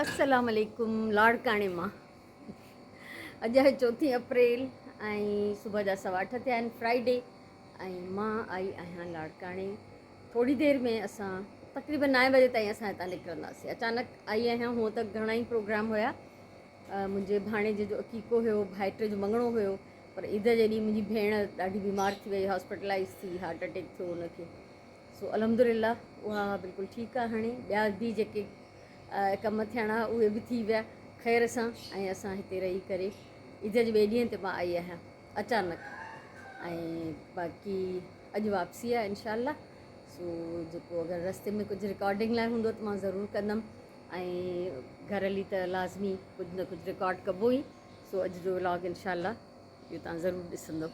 السلام عليڪم لاڙڪاڻي مان اڄ آهي چوٿين اپريل ۽ صبح جا سوا اٺ ٿيا آهن فرائيڊي ۽ مان آئي آهيان لاڙڪاڻي ٿوري دير ۾ اسان تقريبن نائين بجي تائين اسان هتان نڪرنداسين اچانڪ آئي آهيان هونء ته گهڻا ئي پروگرام هيا منهنجي ڀاڻيجي جو عقيقو هيو ڀائٽي جو مڱڻو هيو پر عيد جي ڏينهن منهنجي ڀيڻ ڏاڍي بيمار ٿي وئي هاسپيٽلائز ٿي هارٽ اٽيڪ ٿيو ان کي سو الحمد لله اها بلڪل ٺيڪ آهي هاڻي ٻيا به جيڪي ڪم ٿيڻا اهي به ٿي ويا خير سان ۽ اسان هتي رهي ڪري عيد جي ٻئي ڏينهن تي مان آئي آهيان اچانڪ ۽ باقي اڄ واپسي آهي انشاء الله سو جيڪو اگر رستي ۾ ڪجهه رڪارڊنگ لاء هوندو ته مان ضرور ڪندم ۽ گهر هلي ته لازمي ڪجهه نه ڪجهه رڪارڊ ڪبو ئي سو اڄ جو ولاگ انشاء الله اهو توهان ضرور ڏسندو.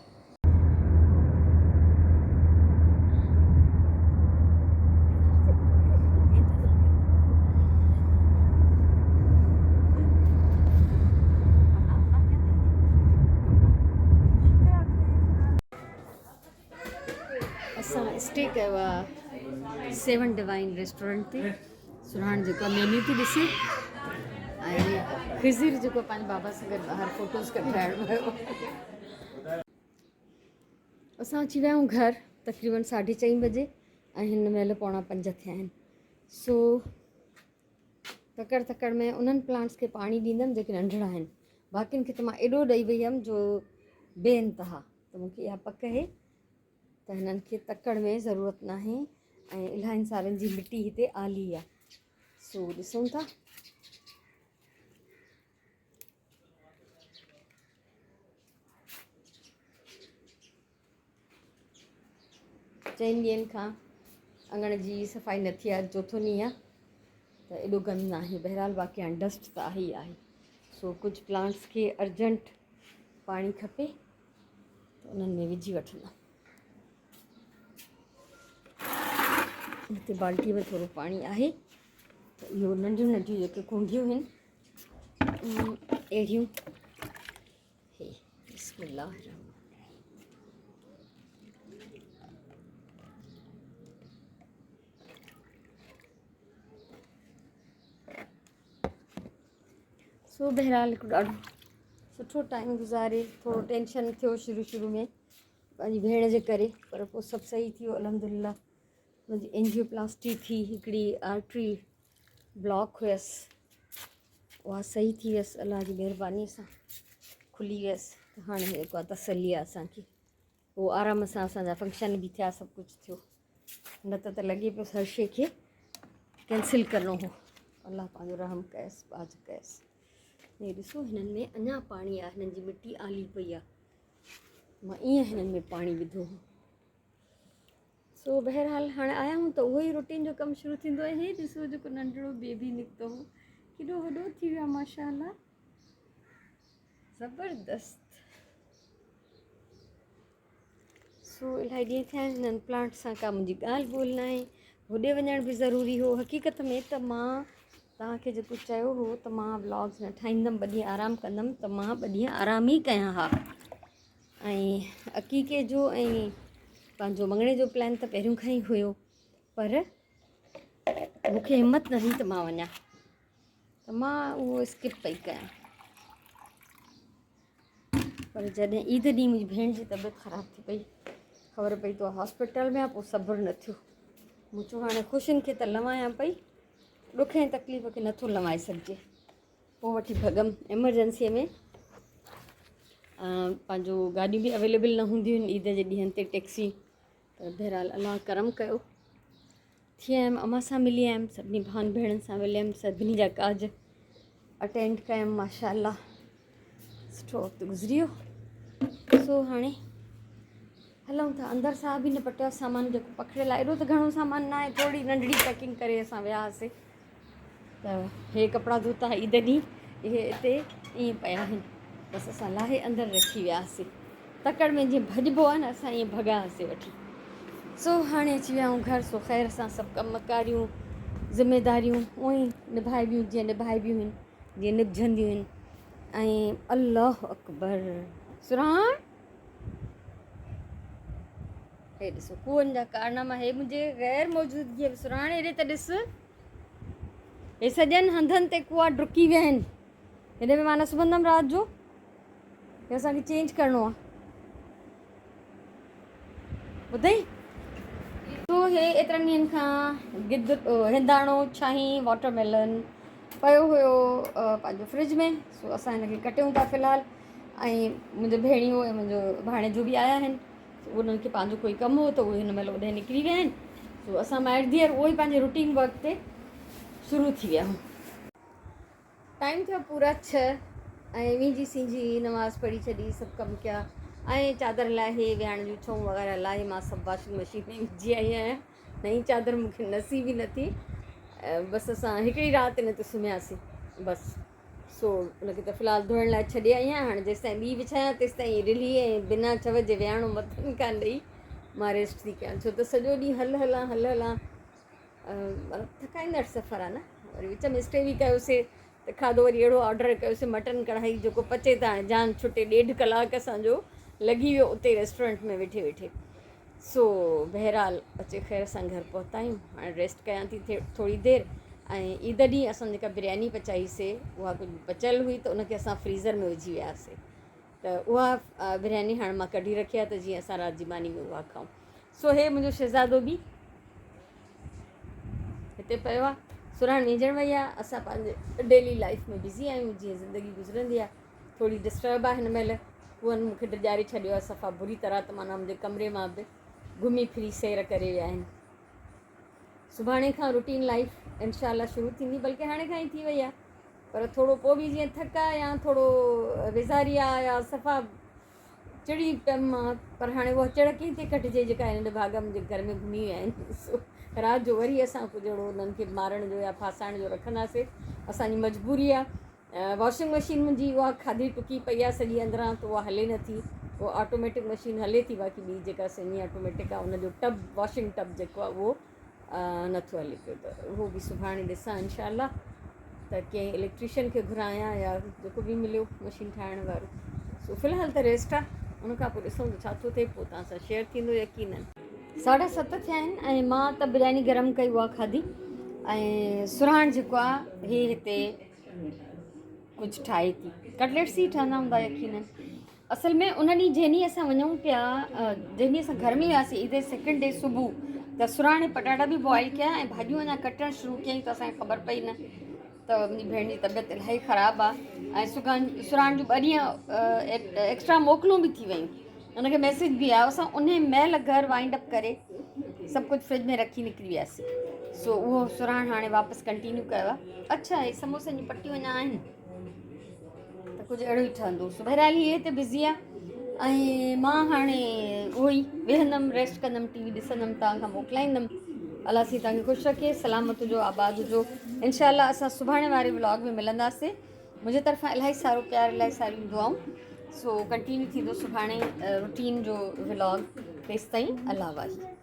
اسان اسٽي ڪيو آ سيون ڊوائن ريسٽورنٽ تي سرهاڻ جيڪو مينيو ٿي ڏسي ۽ خضر جيڪو پنهنجي بابا سان گڏ ٻاهر فوٽوز ڪڍرائڻ ويو. اسان اچي ويا آهيون گهر تقريبن ساڍي چئين بجي ۽ هن مهل پوڻا پنج ٿيا آهن سو تڪڙ تڪڙ ۾ انهن پلانٽس کي پاڻي ڏيندم جيڪي ننڍڙا آهن باقين کي ته مان ايڏو ڏئي وئي هيم جو بي انتها ته مونکي اها پڪ آهي ته هنن کي تڪڙ ۾ ضرورت ناهي ۽ الاهين سالن جي مٽي هتي آلي آ سو ڏسون ٿا. چئن ڏينهن کان اڱڻ جي صفائي نه ٿي آهي چوٿون ڏينهن آ ته ايڏو گند ناهي بهرحال باقي هاڻي ڊسٽ ته آهي ئي آهي سو ڪجهه پلانٽس کي ارجنٽ پاڻي کپي ته انهن ۾ وجهي وٺندم. هتي بالٽي ۾ ٿورو پاڻي آهي ته اهو ننڍيون ننڍيون جيڪي ڪونڊيون آهن اهڙيون هي بسم الله الرحمن سو بهرحال هڪ ڏاڍو سٺو ٽائيم گذاري ٿورو ٽينشن ٿيو شروع شروع ۾ پنهنجي ڀيڻ جي ڪري پر پوء سڀ صحيح ٿي ويو الحمد لله منهنجي اينجيو پلاسٽي ٿي هڪڙي آرٽري بلاڪ هيس اها صحيح ٿي ويس الله جي مهرباني سان کلي ويس ته هاڻي جيڪو آهي تسلي آهي اسانکي پوء آرام سان اسان جا فنڪشن به ٿيا سڀ ڪجهه ٿيو نه ته ته لڳي پيو هر شي کي ڪينسل ڪرڻو هو الله پنهنجو رحم ڪيس باج ڪيس هي ڏسو هنن ۾ اڃا پاڻي آهي هنن جي مٽي آلي پئي آهي مان ائين هنن ۾ پاڻي وڌو هو سو بهرحال هاڻي آيا آهيون ته اهو ئي روٽين جو ڪم شروع ٿيندو آهي هي ڏسو جيڪو ننڍڙو بيبي نڪتو هو ڪيڏو وڏو ٿي ويو آهي ماشاء الله زبردست سو الاهي ڏينهن ٿيا آهن هنن پلانٽ سان ڪا منهنجي ڳالهه ٻولهه ناهي هوڏي وڃڻ به ضروري هو حقيقت ۾ ته مان توهان کي جيڪو چيو هو ته مان ولاگز نه ٺاهيندم ٻه ڏينهن آرام ڪندم ته مان ٻه ڏينهن آرام ئي ڪيان ها ۽ عقيقي جو ۽ پنهنجو مڱڻي جو پلان ته پهريون کان ئي هيو پر مونکي همت نه هئي ته مان وڃان ته مان اهو اسڪپ پئي ڪيان پر جڏهن عيد ڏينهن منهنجي ڀيڻ جي طبيعت خراب ٿي پئي خبر پئي ته هاسپيٽل ۾ آ پوء صبر نه ٿيو مون چيو هاڻي خوشين کي ته لوايان پئي ڏک ۽ تڪليف کي نٿو لوائي سگهجي پوء وٺي ڀڳم ايمرجنسيء ۾ پنهنجو گاڏيون به اويليبل نه هونديون آهن عيد جي ڏينهن تي ٽيڪسي پر بهرحال الله ڪرم ڪيو ٿي آيم امان سان ملي آيم سڀني ڀائن ڀيڻن سان مليم سڀني جا ڪاج اٽينڊ ڪيم ماشاء الله سٺو وقت گذري ويو سو هاڻي هلون ٿا اندر ساهه به نه پٽيو سامان جيڪو پکڙيل آهي ايڏو ته گهڻو سامان نه آهي ٿوري ننڍڙي پيڪنگ ڪري اسان ويا هئاسي ته هي ڪپڙا ڌوتا عيد ڏينهن اهي اتي ائين پيا آهن بس اسان لاهي اندر رکي وياسي تڪڙ ۾ جيئن ڀڄبو آهي نه اسان ائين ڀڳا هئاسي وٺي سو هاڻي اچي ويا آهيون گهر سو خير سان سڀ ڪم ڪاريون ذميداريون اونئي نڀائبيون جيئن نڀائبيون آهن جيئن نڀجنديون آهن ۽ الله اڪبر سرهاڻ هي ڏسو ڪوئن جا ڪارناما هي منهنجي غير موجودگيء ۾ سرهاڻ هيڏي ته ڏس. هي سڄن هنڌن تي ڪوئا ڊڪي ويا آهن. هن ۾ مان نه سبندم رات جو. هي اسان کي چينج ڪرڻو آ. ٻڌئي؟ تو هي ايترن ڏينهن کان گد هنداڻو ڇانهين واٽر ميلن پيو هيو پنهنجو فرج ۾ سو اسان هن کي ڪٽيون ٿا في الحال ۽ منهنجو ڀيڻيو ۽ منهنجو ڀاڻيجو به آيا آهن انهن کي پنهنجو ڪوئي ڪم هو ته اهي هن مهل اوڏانهن نڪري ويا آهن سو اسان مائٽ ڌيئر اهو ئي پنهنجي روٽين ورڪ تي شروع ٿي ويا آهيون. ٽائيم ٿيو پورا ڇهه ۽ وينجهي سينجهي نماز پڙهي ڇڏي سڀ ڪم ڪيا ۽ چادر لاهي ويهاڻ جون ڇئون وغيره لاهي مان سڀ واشنگ مشين ۾ وجهي آئي آهيان نئين چادر مون کي نصيب ئي نه ٿي بس اسان هڪڙي رات ان تي سمهياسين بس سو ان کي ته في الحال ڌوئڻ لاء ڇڏي آئي آهيان هاڻي جيستائين ٻي وڇايان تيستائين رلهي ۽ بنا ڇو جي ويهاڻو مٿن کان ڏئي مان ريسٽ ٿي ڪيان ڇو ته سڄو ڏينهن هل هلان هل هلان مطلب ٿڪائيندڙ سفر آهي نه وري وچ ۾ اسٽي به ڪيوسي ته کاڌو وري اهڙو آرڊر ڪيوسي مٽن ڪڙهائي جيڪو پچي ته هاڻي جان ڇٽي ڏيڍ ڪلاڪ اسانجو لڳي ويو اتي ريسٽورنٽ ۾ ويٺي ويٺي سو بهرحال اچي خير سان گهر پهتا آهيون هاڻي ريسٽ ڪيان ٿي ٿوري دير ۽ عيد ڏينهن اسان جيڪا برياني پچائي سي اها ڪجهه بچيل هئي ته ان کي اسان فريزر ۾ وجهي وياسي ته اها برياني هاڻي مان ڪڍي رکي آهي ته جيئن اسان رات جي ماني ۾ اها کائون سو هي منهنجو شهزادو به هتي پيو آهي سرهاڻ وينجهڻ وئي آهي اسان پنهنجي ڊيلي لائف ۾ بزي آهيون جيئن زندگي گذرندي آهي ٿوري ڊسٽرب آهي هن مهل ڪوئن مون کي ڊڄاري ڇڏيو آهي صفا بري طرح ته معنيٰ منهنجي ڪمري مان به گهمي ڦري سير ڪري ويا آهن سڀاڻي کان روٽين لائف انشاء الله شروع ٿيندي بلڪه هاڻي کان ئي ٿي وئي آهي پر ٿورو پوء به جيئن ٿڪ آ يا ٿورو ويزاري آ يا صفا چڙي پيم مان پر هاڻي اها چڙ ڪنهن تي ڪڍجي جيڪا هنن ڀاڳا منهنجي گهر ۾ گهمي ويا آهن سو رات جو وري اسان ڪجهه اهڙو انهن کي مارڻ جو يا ڦاسائڻ جو رکنداسي اسانجي مجبوري آ واشنگ مشين منهنجي اها کاڌي ٽڪي پئي آ سڄي اندران ته اها هلي نٿي اها آٽوميٽڪ مشين هلي ٿي باقي ٻي جيڪا سيمي آٽوميٽڪ آ ان جو ٽب واشنگ ٽب جيڪو آ اهو نٿو هلي پيو ته اهو به سڀاڻي ڏسان انشاء الله ته ڪنهن اليڪٽريشن کي گهرايان يا جيڪو به مليو مشين ٺاهڻ وارو سو في الحال ته ريسٽ آ ان کان پوء ڏسون ته ڇا ٿو ٿئي پوء توهان سان شيئر ٿيندو يقينن. ساڍا ست ٿيا آهن ۽ مان ته برياني گرم ڪئي اها کاڌي ۽ سرهاڻ جيڪو آ هي هتي ڪجهه ٺاهي ٿي ڪٽليٽس ئي ٺهندا هوندا يقينن اصل ۾ ان ڏينهن جنهن ڏينهن اسان وڃون پيا جنهن ڏينهن اسان گهر ۾ وياسين عيد جي سيڪنڊ ڊي صبح ته سراڻي پٽاٽا به بوائل ڪيا ۽ ڀاڄيون اڃا ڪٽڻ شروع ڪيائين ته اسانکي خبر پئي نه ته منهنجي ڀيڻ جي طبيعت الاهي خراب آهي ۽ سگان سراڻ جون ٻه ڏينهن ايڪسٽرا موڪلون به ٿي ويون ان کي ميسيج به آيو اسان ان مهل گهر وائنڊ اپ ڪري سڀ ڪجهه فرج ۾ رکي نڪري وياسين سو اهو سراڻ هاڻي واپس ڪنٽينيو ڪيو آهي اڇا هي سموسن جون پٽيون اڃا آهن ته ڪجهه اهڙو ئي ٺهندو سو بهرحال هي هتي بزي آ ۽ مان هاڻي اهو ئي ويهندم ريسٽ ڪندم ٽي وي ڏسندم توهان کان موڪلائيندم الله سائين توهان کي خوش رکي سلامت هجو آباد هجو انشاء الله اسان سڀاڻي واري ولاگ ۾ ملنداسين منهنجي طرفان الاهي سارو پيار الاهي ساريون دعائون سو ڪنٽينيو ٿيندو سڀاڻي روٽين جو ولاگ تيستائين الله واهي.